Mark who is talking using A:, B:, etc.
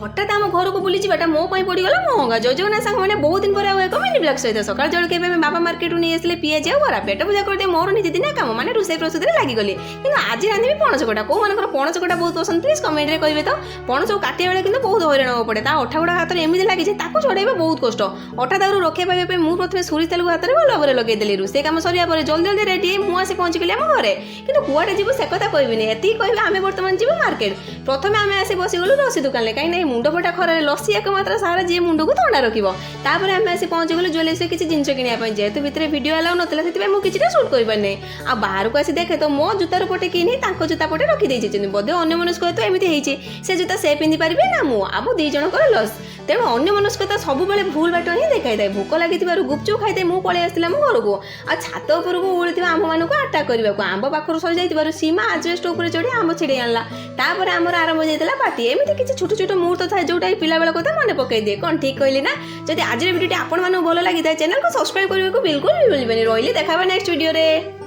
A: ହଠାତ୍ ଆମ ଘରକୁ ବୁଲିଯିବାଟା ମୋ ପାଇଁ ପଡ଼ିଗଲା ମହଙ୍ଗା। ଜୟ ଜଗନ୍ନାଥ ସାଙ୍ଗମାନେ, ବହୁତ ଦିନ ପରେ ଆଉ ଏକ ମିନି ବ୍ଲଗ୍ ସହିତ। ସକାଳ ଜଳଖିଆ ପାଇଁ ବାବା ମାର୍କେଟରୁ ନେଇ ଆସିଲେ ପିଆଜି ଆଉ ବରା। ପେଟ ପୂଜା କରିଦେଇ ମୋର ନିତିଦିନିଆ କାମ ମାନେ ରୋଷେଇ ପ୍ରସ୍ତୁତିରେ ଲାଗିଗଲି। କିନ୍ତୁ ଆଜି ରାନ୍ଧିବି ପଣସ କଟା। କୋଉମାନଙ୍କର ପଣସ କଟା ବହୁତ ପସନ୍ଦ, ପ୍ଲିଜ୍ କମେଣ୍ଟରେ କହିବେ ତ। ପଣସକୁ କାଟିବା ବେଳେ କିନ୍ତୁ ବହୁତ ହଇରାଣ ହେବାକୁ ପଡ଼େ। ତା ଅଠା ଗୁଡ଼ା ହାତରେ ଏମିତି ଲାଗିଛି, ତାକୁ ଛଡ଼େଇବା ବହୁତ କଷ୍ଟ। ଅଠା ଦାଉରୁ ରକ୍ଷା ପାଇବା ପାଇଁ ମୁଁ ପ୍ରଥମେ ସୋରିଷ ତେଲକୁ ହାତରେ ଭଲ ଭାବରେ ଲଗେଇଦେଲି। ରୋଷେଇ କାମ ସରିବା ପରେ ଜଲ୍ଦି ଜଲ୍ଦି ରେଡ଼ି ହେଇ ମୁଁ ଆସି ପହଞ୍ଚିଗଲି ଆମ ଘରେ। କିନ୍ତୁ କୁଆଡ଼େ ଯିବୁ ସେ କଥା କହିବିନି, ଏତିକି କହିବି, ଆମେ ବର୍ତ୍ତମାନ ଯିବୁ ମାର୍କେଟ। ପ୍ରଥମେ ଆମେ ଆସି ବସିଗଲୁ ଲସି ଦୋକାନରେ, କାହିଁକି ନା ଏଇ ମୁଣ୍ଡ ଫଟା ଖରାରେ ଲସି ଏକମାତ୍ର ସାହାରା ଯିଏ ମୁଣ୍ଡକୁ ଥଣ୍ଡା ରଖିବ। ତାପରେ ଆମେ ଆସି ପହଞ୍ଚିଗଲୁ ଜୁଏଲର୍ସରେ କିଛି ଜିନିଷ କିଣିବା ପାଇଁ। ଯେହେତୁ ଭିତରେ ଭିଡ଼ିଓ ଆଲାଉ ନଥିଲା, ସେଥିପାଇଁ ମୁଁ କିଛିଟା ସୁଟ୍ କରିପାରିନି। ଆଉ ବାହାରକୁ ଆସି ଦେଖେ ତ ମୋ ଜୁତାର ପଟେ କିଣି ତାଙ୍କ ଜୁତା ପଟେ ରଖିଦେଇଛନ୍ତି। ବୋଧେ ଅନ୍ୟମନସ୍କ ହେତୁ ଏମିତି ହେଇଛି। ସେ ଜୁତା ସେ ପିନ୍ଧି ପାରିବେ ନା ମୁଁ, ଆମ ଦୁଇ ଜଣଙ୍କର ଲସ୍। ତେଣୁ ଅନ୍ୟମନସ୍କତା ସବୁବେଳେ ଭୁଲ ବାଟ ହିଁ ଦେଖାଇଥାଏ। ଭୋକ ଲାଗିଥିବାରୁ ଗୁପଚୁପ ଖାଇଦେଇ ମୁଁ ପଳେଇ ଆସିଥିଲି ଆମ ଘରକୁ। ଆଉ ଛାତ ଉପରକୁ ଉଳିଥିବା ଆମ୍ବମାନଙ୍କୁ ଆଟାକ୍ କରିବାକୁ ଆମ୍ବ ପାଖରୁ ସରିଯାଇଥିବାରୁ ସୀମା ଆଜବେଷ୍ଟ ଉପରେ ଚଢ଼ି ଆମ୍ବ ଛିଡ଼େଇ ଆଣିଲା। ତାପରେ ଆମର ଆରମ୍ଭ ଯାଇଥିଲା ପାର୍ଟି। ଏମିତି କିଛି ଛୋଟ ଛୋଟ ମୁହୂର୍ତ୍ତ ଥାଏ, ଯୋଉଟା କି ପିଲାବେଳ କଥା ମନେ ପକାଇ ଦିଏ। କ'ଣ ଠିକ୍ କହିଲି ନା? ଯଦି ଆଜିର ଭିଡ଼ିଓଟି ଆପଣମାନଙ୍କୁ ଭଲ ଲାଗିଥାଏ, ଚ୍ୟାନେଲକୁ ସବସ୍କ୍ରାଇବ୍ କରିବାକୁ ବିଲକୁଲ ବି ଭୁଲିବେନି। ରହିଲି, ଦେଖା ହେବା ନେକ୍ସଟ ଭିଡ଼ିଓରେ।